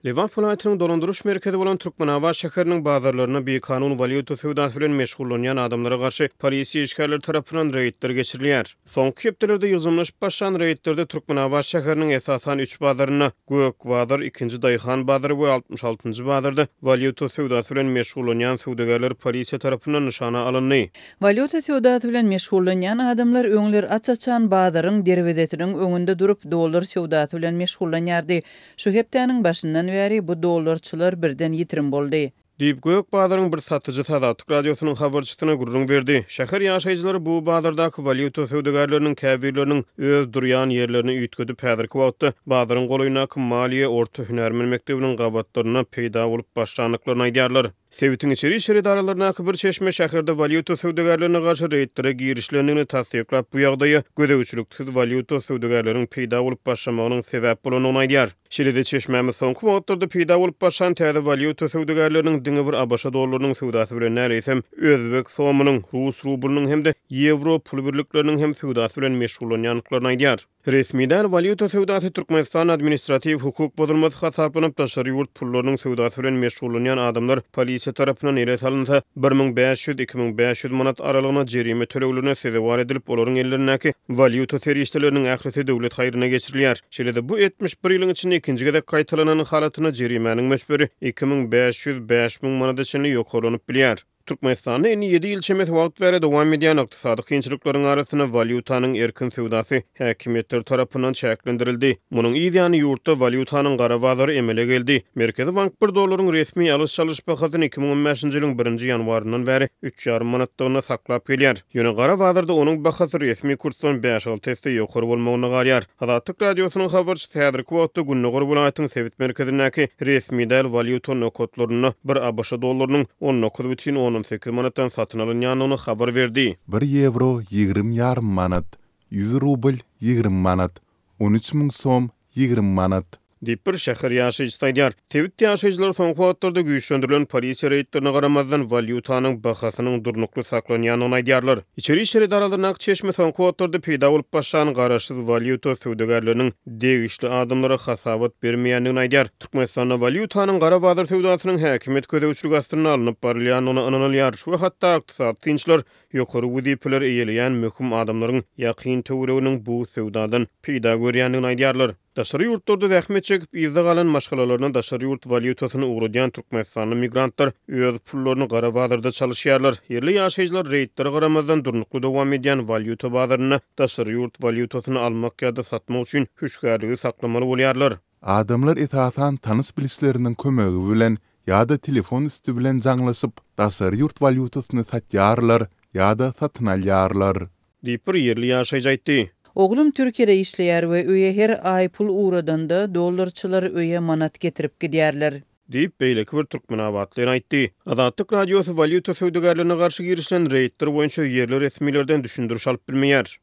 Lebap welaýatynyň dolandyryş merkezi bolan Türkmenabat şäheriniň bazarlarynda bikanun walýuta söwdasy bilen meşgullanýan adamlara garşy polisiýa işgärleri tarapyndan reýdler geçirilýär. Soňky hepdelerde ýygjamlaşyp başlan reýdlerde Türkmenabat şäheriniň esasan üç bazarynda, Gök bazar, Ikinji daýhan bazary we 66-njy bazarda walýuta söwdasy bilen meşgullanýan söwdagärler polisiýa tarapyndan nyşana alyndy. Walýuta söwdasy bilen meşgullanýan adamlar öňler aç-açan bazaryň derwezesiniň öňünde durup, dollar söwdasy bilen meşgullanýardy. Şu hepdäniň başyndan bäri bu dollarçylar birden ýitirim boldy. Diýip, gök bazaryň bir satyjysy Azatlyk Radiosynyň habarçysyna gürrüň berdi. Şäher ýaşaýjylary bu bazardaky walýuta söwdagärleriniň käbirleriniň öz durýan ýerlerini üýtgedip, häzirki wagtda bazaryň golaýyndaky maliýe orta hünärmen mekdebiniň gabatlarynda peýda bolup başlandyklaryny aýdýarlar. Sebitiň içeri işler edaralaryndaky bir çeşme şäherde walýuta söwdagärlerine garşy reýdlere girişilendigini tassyklap, bu ýagdaýa gözegçiliksiz walýuta söwdagärleriň peýda bolup başlamagynyň sebäp bolandygyny aýdýar. Şeýle-de çeşmämiz soňky wagtlarda peýda bolup başlan täze walýuta söwdagärleriniň diňe bir ABŞ dollarynyň söwdasy bilen däl, eýsem, özbek somynyň, rus rublynyň hem-de ýewro pul birlikleriniň hem söwdasy bilen meşgullanýandyklaryny aýdýar. Resmi däl walýuta söwdasy Türkmenistanda administratiw hukuk bozulmasy hasaplanyp, daşary ýurt pullarynyň söwdasy bilen meşgullanýan adamlar polisiýa tarapyndan ele salynsa, 1500, 2500 manat aralygyna jerime töleglerine sezewar edilip, olaryň ellerindäki walýuta serişdeleriniň ählisi döwlet haýryna geçirilýär. Şeýle-de bu etmiş bir ýylyň içinde ikinji gezek gaýtalanan halatynda jerimäniň möçberi 2500, 5000 manada çenli ýokarlanyp bilýär. Türkmenistanda indi ýedi ýyl çemesi wagt bäri dowam edýän ykdysady kynçylyklaryň arasynda walýutanyň erkin söwdasy häkimiýetler tarapyndan çäklendirildi. Munuň yz ýany ýurtda walýutanyň gara bazary emele geldi. Merkezi bank bir dollaryň resmi alyş-çalyş bahasyny 2015-nji ýylyň birinji ýanwaryndan bäri üç ýarym manatlygyna saklap gelýär. Ýöne gara bazarda onuň bahasy resmi kursdan bäş-alty esse ýokary bolmagynda galýar. Azatlyk Radiosynyň habarçysy häzirki wagtda gündogar welaýatyň sebit merkezindäki resmi däl walýuta nokatlarynda bir ABŞ dollarynyň 19 bütin ondan 8 manatdan satyn alynýandygyny habar berdi. Bir ýewro 20 ýarym manat, ýüz rubl 20 manat, 13 müň som 20 manat. Diýip, bir şäher ýaşaýjysy aýdýar. Sebit ýaşaýjylary soňky wagtlarda güýçlendirilen polisiýa reýdlerine garamazdan, walýutanyň bahasynyň durnukly saklanýandygyny aýdýarlar. Içeri işler edaralaryndaky çeşme soňky wagtlarda peýda bolup başlan garaşsyz walýuta söwdagärleriniň degişli adamlara hasabat bermeýändigini aýdýar. Türkmenistanda walýutanyň gara bazar söwdasynyň häkimiýet gözegçiligi astynda alnyp barylýandygyna ynanylýar we hatda ykdysady synçylar ýokary wezipeleri eýeleýän möhüm adamlaryň ýakyn töwereginiň bu söwdadan peýda görýändigini aýdýarlar. Daşary ýurtlarda zähmet çekip, yzda galan maşgalalaryna daşary ýurt walýutasyny ugradýan türkmenistanly migrantlar öz pullaryny gara bazarda çalyşýarlar. Ýerli ýaşaýjylar reýdlere garamazdan, durnukly dowam edýän walýuta bazarynda daşary ýurt walýutasyny almak ýa-da satmak üçin hüşgärligi saklamaly bolýarlar. Adamlar esasan tanyş-bilişleriniň kömegi bilen ýa-da telefon üsti bilen jaňlaşyp, daşary ýurt walýutasyny satýarlar ýa-da satyn alýarlar. Diýip, bir ýerli ýaşaýjy aýtdy. Oglum Türkiýede işleýär we öýe her aý pul ugradanda, dollarçylar öýe manat getirip gidýärler. Diýip, beýleki bir türkmenabatly aýtdy. Azatlyk Radiosy walýuta söwdagärlerine garşy girişilen reýdler boýunça ýerli resmilerden düşündiriş alyp bilmeýär.